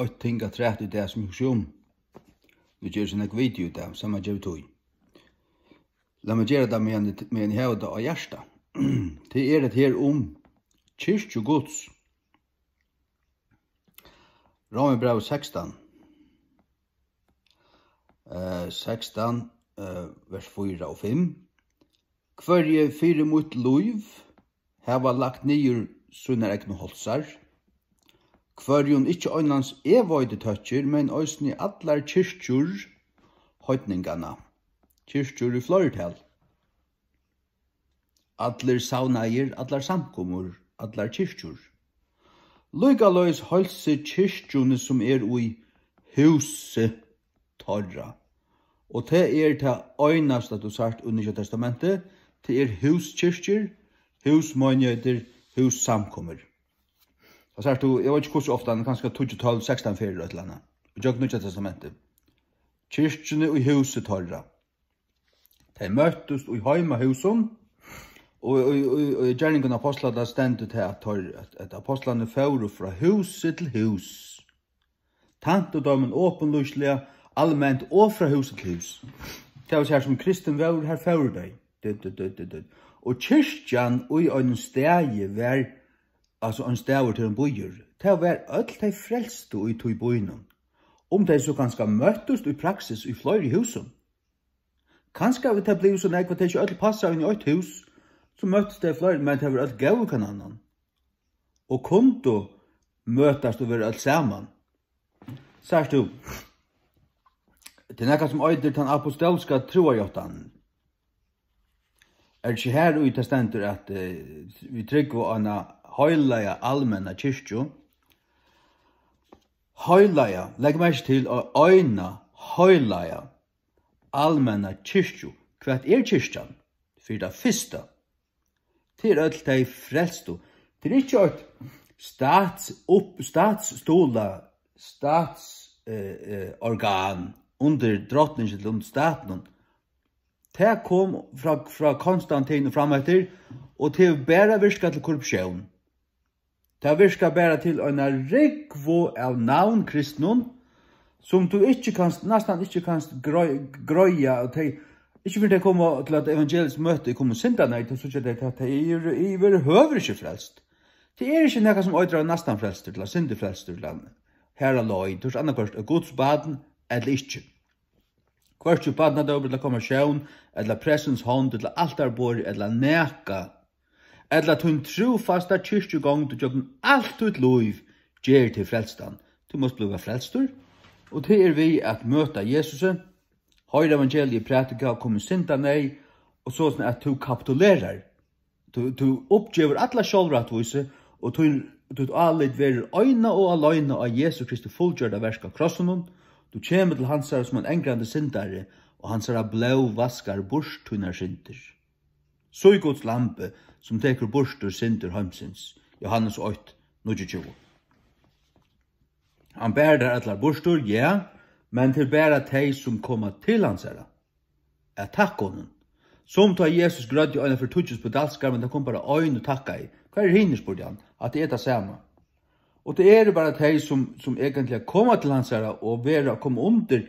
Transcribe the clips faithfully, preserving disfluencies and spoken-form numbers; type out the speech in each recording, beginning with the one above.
eitt ting afturat í dag, sum eg hugsi um. Nú geri eg so nógv video í dag, sum eg geri tíð. Lat meg gera tað, meðan eg, meðan eg havi tað á hjarta. Tað er at her um kirkju Guds. Rómarbrævið sekstan. Eh, sekstan, eh, vers fýra og fimm. Hvørji fyri mítt lív hava lagt niður sínar egnu hálsar, hvørjum ikki einans eg veiti tøkkir, men eisini allar kirkjur heidninganna, kirkjur í fleirtal, allir savnaðir, allar samkomur, allar kirkjur. Líkaleis heilsi kirkjuni, sum er í húsi teirra. Og tað er tað einasta, tú sært í Nýggja Testamenti, tað er húskirkjur, húsmeinighetir, hússamkomur. Tá sært tú, eg veit ikki hvussu ofta, men kanska tíggju, tólv, sekstan ferðir eitt ella annað. Ígjøgnum Nýggja Testamenti. Kirkjuni í húsi teirra. Tey møttust í heimahúsum, og í, í, í Gerningum Ápostla, tað stendur tað, at teir, at, at ápostlarnir fóru frá húsi til hús. Tæntu teimum opinlýsliga, alment og frá húsi til hús. Tað vil siga, har sum kristin vóru, har fóru tey. Dut, dut, dut, dut, dut. Og kirkjan í einum staði var, altso ein staður til ein býur, tað var øll tey frelstu í tí býnum. Um tey so kanska møttust í praksis í fleiri húsum. Kanska við tað blivið so nógv, at tey ikki øll passa inn í eitt hús, so møttust tey fleiri, men tey vóru øll góð við hvønn annan. Og kundu møtast og vera øll saman. Sært tú, tað er nakað sum eitur tann apostólska trúarjáttanin. Er ikki har í tað stendur at, eh, vit trúgva á eina heilaga almenna kirkju? Heilaga, legg merki til, á eina heilaga almenna kirkju. Hvat er kirkjan? Fyri tað fyrsta, tað er øll tey frelstu. Tað er ikki eitt stats-, upp-, statsstuðlað, stats-, eh, eh, organ undir drotningini, undir statinum. Tað kom frá, frá Konstantin og frameftir, og tað hevur bara virkað til korruptión. Tað virkar bara til eina rúgvu av navnkristnum, sum tú ikki kanst, næstan ikki kanst grei-, greiða, og tey, ikki fyrr tey koma til eitt evangeliskt møti, koma syndarneyð, tá síggja tey, at tey eru yvirhøvur ikki frelst. Tað er ikki nakað sum eitur at næstan frelstur, ella syndafrelstur, ella har á leið. Tú ert annaðhvørt eitt Guds barn, ella ikki. Hvørki barnadóp, ella konfirmatión, ella prestins hond, ella altaraborð, ella nakað, ella tín trúfasta kirkjugongd gjøgnum alt títt lív ger teg frelstan. Tú mást blíva frelstur, og tað er við at møta Jesusi, hoyra evangeliið prædikað, koma í syndaneyð, og so at tú kapitulerar. Tú, tú uppgevur alla sjálvrættvísi, og tín, títt álit verður eina og aleina á Jesu Kristi fullgjørda verk á krossinum. Tú kemur til hansara sum ein angrandi syndari, og hansara blóð vaskar burt tínar syndir. Síg Guds lambi, sum tekur burtur syndir heimsins. Jóhannes eitt, níggjuogtjúgu. Hann ber tær allar burtur, ja, men til bara tey, sum koma til hansara at takka honum. Sum tá Jesus grøddi eina ferð tíggju spedalskar, men tað kom bara ein og takkaði. Hvar eru hinir, spurdi hann. At tað er tað sama. Og tað eru bara tey, sum, sum eigentliga koma til hansara og vera, koma undir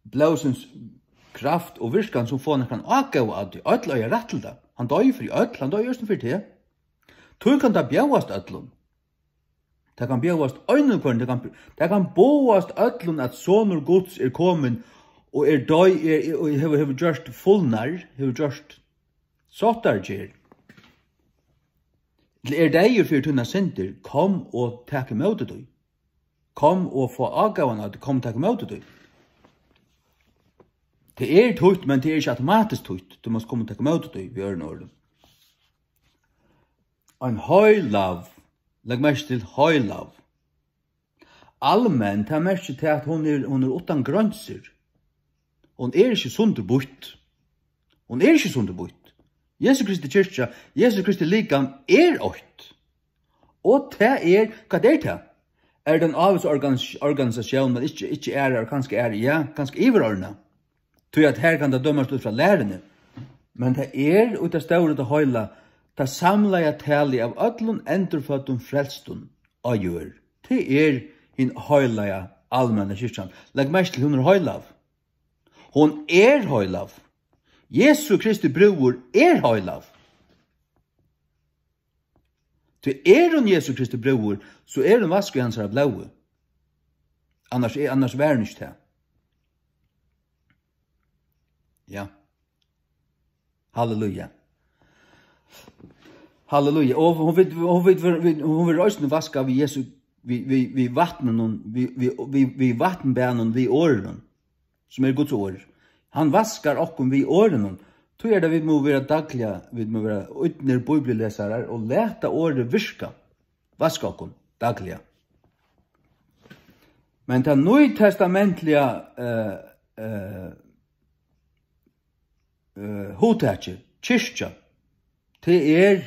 blóðsins kraft og virkan, sum fáa nakran ágóða av tí. Øll eiga rætt til tað. Hann doyði fyri øll, hann doyði eisini fyri teg. Tí kann tað bjóðast øllum. Tað kann bjóðast einum hvørjum, tað kann, tað kann bjóðast øllum, at Sonur Guds er komin og er doy-, er, er, og hevur, hevur gjørt fullnarr, hevur gjørt sáttargerð. Til er deyður fyri tínar syndir, kom og tak ímóti tí. Kom og fá ágóðan av tí, kom og tak ímóti tí. Tað er títt, men tað er ikki automatiskt títt. Tú mást koma og taka ímóti tí, við øðrum orðum. Ein heilag, legg merki til heilag. Almenn, tað merkir tað, at hon er, hon er uttan greinsir. Hon er ikki sundurbýtt. Hon er ikki sundurbýtt. Jesu Kristi kirkja, Jesu Kristi likam er eitt. Og tað er, hvat er tað? Er tað ein ávís organis-, organisatión, men ikki, ikki aðrar, kanska aðrar, ja, kanska yvirordnað? Tí at her kann tað dømast út frá læruni. Men tað er, í tað stóra og tað heila, tað samlaða talið av øllum endurføddum frelstum á jørð. Tað er hin heilaga almenna kirkjan. Legg merki til, hon er heilag. Hon er heilag. Jesu Kristi brúður er heilag. Tí er hon Jesu Kristi brúður, so er hon vaskað í hansara blóði. Annars er, annars var hon ikki tað. Ja. Halleluja. Halleluja. Og hon vil, hon vil, hon vil eisini vaska við Jesu, við, við, við vatninum, við, við, við, við vatnbaðinum, við orðinum, sum er Guds orð. Hann vaskar okkum við orðinum. Tí er tað, vit mugu vera dagliga, vit mugu vera ídnir bíbliulesarar og lata orðið virka, vaska okkum dagliga. Men tað nýtestamentliga, eh, eh, eh, hugtakið, kirkja, tað er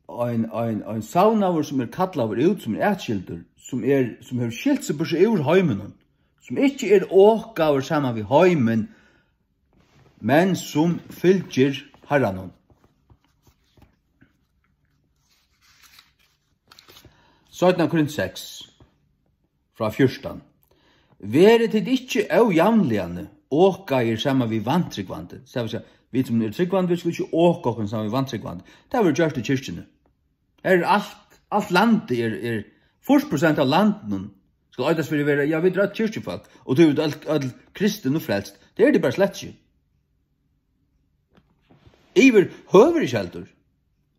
ein, ein, ein savnaður, sum er kallaður út, sum er atskildur, sum er, sum hevur skilt seg burtur úr heiminum, sum ikki er okaður saman við heimin, men sum fylgir Harranum. Seinna Korint seks, frá fjúrtan. Verið tit ikki ójavnliga okaðir saman við vantrúgvandi. So vit siga, vit sum eru trúgvandi, vit skulu ikki oka okkum saman við vantrúgvandi. Tað verður gjørt í kirkjuni. Her er alt, alt landið er, er, fýrs prosent av landinum skal eitast fyri at vera, ja, vit eru øll kirkjufólk, og tí eru vit øll, øll kristin og frelst. Tað eru tit bara slett ikki. Yvirhøvur ikki heldur.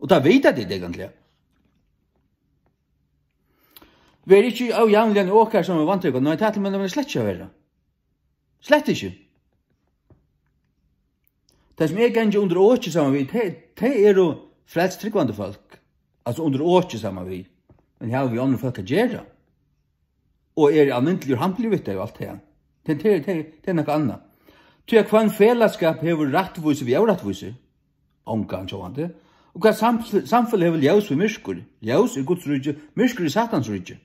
Og tað vita tit eigentliga. Ver ikki ójavnliga okar sum er vantrúgvandi. Nei, tað ætlar man slett ikki at vera. Slett ikki. Tey, sum eg gangi undir oki saman við, tey, tey eru frelst trúgvandi fólk. Altso undir oki saman við. Men hava við onnur fólk at gera. Og eru almindiligur og hampilig við tey og alt tað. Tað, tað, tað, tað er nakað annað. Tí at hvønn felagsskap hevur rættvísi við órættvísi? Ongan, sjálvandi. Og hvat samf-, samfelag hevur ljós við myrkur? Ljós er Guds ríki, myrkur er Satans ríki.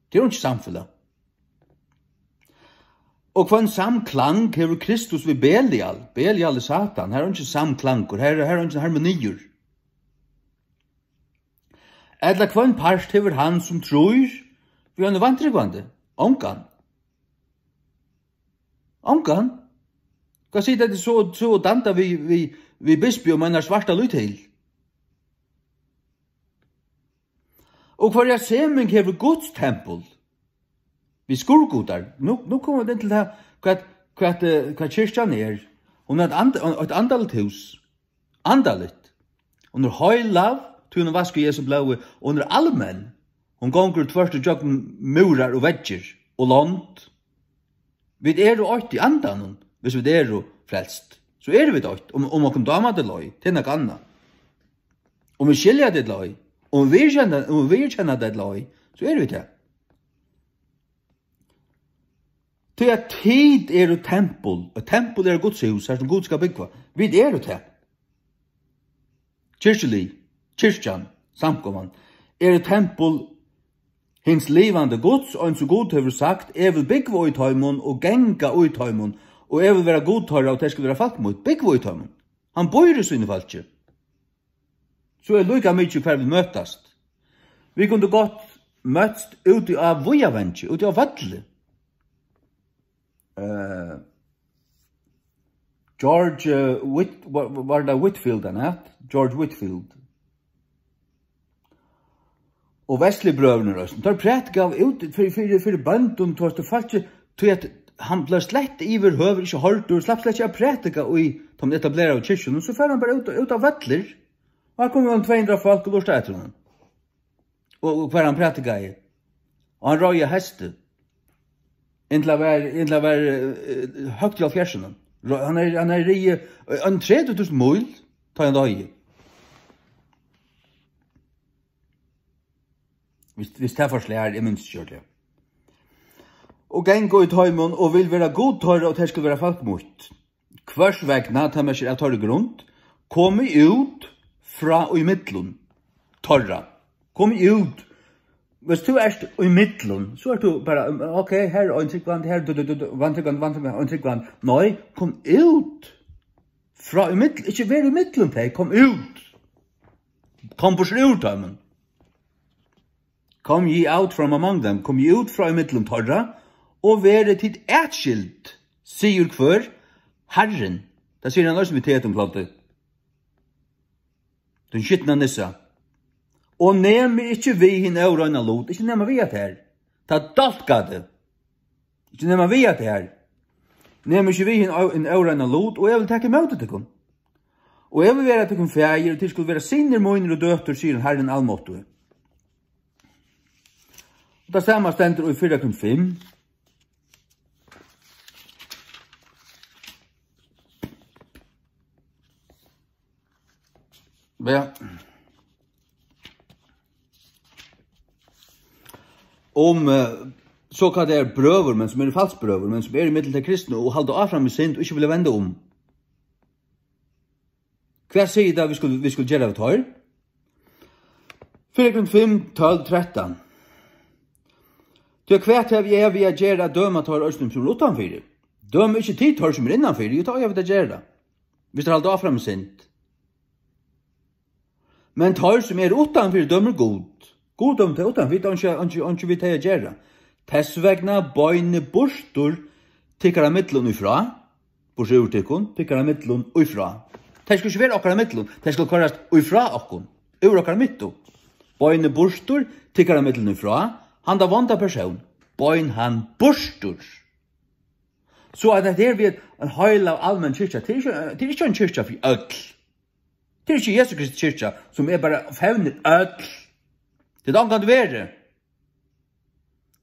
Tað er einki samfelag. Og hvønn samklang hevur Kristus við Belial? Belial er Satan. Her er einki samklangur, her, her er einki harmoniur. Ella hvønn part hevur hann, sum trýr, við einum vantrúgvandi? Ongan. Ongan. Hvat sigur tað so, so danda við, við, við bispi um einar svarta lýðheyl? Og hvørja seming hevur Guds tempul við skurðgudar? Nú, nú koma vit inn til tað, hvat, hvat, eh, hvat kirkjan er. Hon er eitt and-, eitt andaligt hús. Andaligt. Hon er heilag, tí hon er vaskað í Jesu blóði, og hon er almenn. Hon gongur tvørtur gjøgnum múrar og veggir og lond. Vit eru eitt í andanum, viss vit eru frelst. So eru vit eitt, um, um okkum dámar tað ella ei, tað er nakað annað. Um vit skilja tað ella ei, um vit viðurkenna, um vit viðurkenna tað ella ei, so eru vit tað. Tí at tit eru tempul, og tempul er Guds hús, har sum Gud skal búgva. Vit eru tað. Kirkjulið, kirkjan, samkoman, eru tempul hins livandi Guds, eins og Gud hevur sagt: Eg vil búgva í teimum og ganga í teimum, og eg vil vera Gud teirra, og tey skulu vera fólk mítt. Búgva í teimum. Hann býr í síni fólki. So er líka mikið, hvar vit møtast. Vit kundu gott møtst úti á Víðavangi, úti á Vølli. Eh, George, eh, Whit-, var, var tað Whitefield, hann æt? George Whitefield. Og Wesley-brøðurnir eisini. Teir prædikaðu út fyri, fyri, fyri bøndum, tú veitst, fólki, tí at hann bleiv slett yvirhøvur ikki hoyrdur, slapp slett ikki at prædika í teimum etableraðu kirkjunum. So fór hann bara út, út á vøllir. Og har komu um tvey hundrað fólk og lurtaðu eftir honum. Og, og hvar hann prædikaði. Og hann reið á hesti. Inntil hann var, inntil hann var, eh, høgt í hálvfjerðsunum. Re-, hann er, hann er riðið, eh, ein tretivu túsund míl, tá hann doyði. Viss, viss tað forslær, eg minnist ikki ordiliga. Og ganga í teimum og vil vera Gud teirra, og tey skulu vera fólk mítt. Hvørs vegna, tað merkir av teirri grund, komið út frá í millum teirra. Komið út. Viss tú ert í millum, so ert tú bara, ok, her er ein trúgvandi, her er du, du, du, du, vantrúgvandi, vantrúgvandi, ein trúgvandi. Nei, kom út frá í millum, ikki vera í millum tey, kom út. Kom burtur úr teimum. Come ye out from among them, kom út frá ímillum teirra, og verið tit atskild, sigur hvør? Harrin. Tað sigur hann eisini við teg um kvøldið. Tann skitna nissa. Og nemið ikki við hin óreina lut, ikki nema við at her. Tað dálkar teg. Ikki nema við at her. Nemið ikki við hin ó-, hin óreina lut, og eg vil taka ímóti tykkum. Og eg vil vera tykkum faðir, og tit skulu vera synir mínir og døtur, sigur Harrin Almáttugi. Og tað sama stendur í fyrra Korint fimm. Ja. Um, eh, sokallaðar brøður, men sum eru falskbrøður, men sum eru ímillum tey kristnu og halda áfram við synd og ikki vilja venda um. Hvat sigur tað, vit skulu, vit skulu gera við teir? Fyrra Korint fimm, tólv, trettan. Tí hvat havi eg við at gera at døma teir eisini, sum eru uttanfyri? Dømið ikki tit teir, sum eru innanfyri, jú, tað eiga vit at gera, viss teir halda áfram við synd. Men teir, sum eru uttanfyri, dømir Gud. Gud dømir tey uttanfyri, tað er einki, einki, einki við tey at gera. Tess vegna beini burtur tykkara millum í frá, burtur úr tykkum, tykkara millum í frá. Tey skulu ikki vera okkara millum, tey skulu koyrast í frá okkum, úr okkara midtu. Beini burtur tykkara millum í frá, handa vonda persón, bein hann burtur. So at hetta her við ein heilag almenn kirkja, tað er ikki, tað er ikki ein kirkja fyri øll. Tað er ikki Jesu Kristi kirkja, sum er bara, fevnir øll. Tað er ongantíð verið.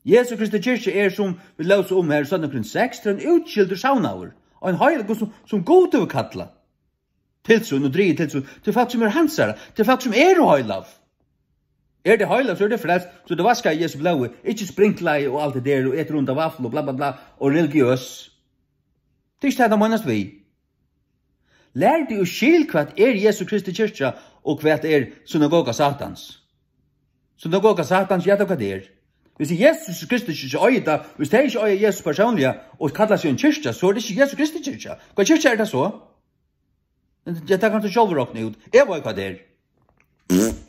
Jesu Kristi kirkja er, sum vit lósu um her í Seinna Korint seks, tað er ein útskildur savnaður, ein heilagur, sum, sum Gud hevur kallað til sín og drigið til sín. Tað er fólk, sum eru hansara. Tað er fólk, sum eru heilag. Eru tey heilag, so eru tey frelst, so eru tey vaskað í Jesu blóði, ikki sprinklað og alt tað der, og eta runda vaflu og bla, bla, bla, og religiøs. Tað er ikki tað, tað meinast við. Lær teg og skil, hvat er Jesu Kristi kirkja og hvat er synagoga Satans. Synagoga Satans, ja, tað er hvat tað er. Viss Jesus Kristus ikki eigur tað, viss tey ikki eiga Jesus persónliga og kalla seg ein kirkja, so er tað ikki Jesu Kristi kirkja. Hvat kirkja er tað so? Ja, tað kanst tú sjálvur rokna út. Eg veit hvat tað er.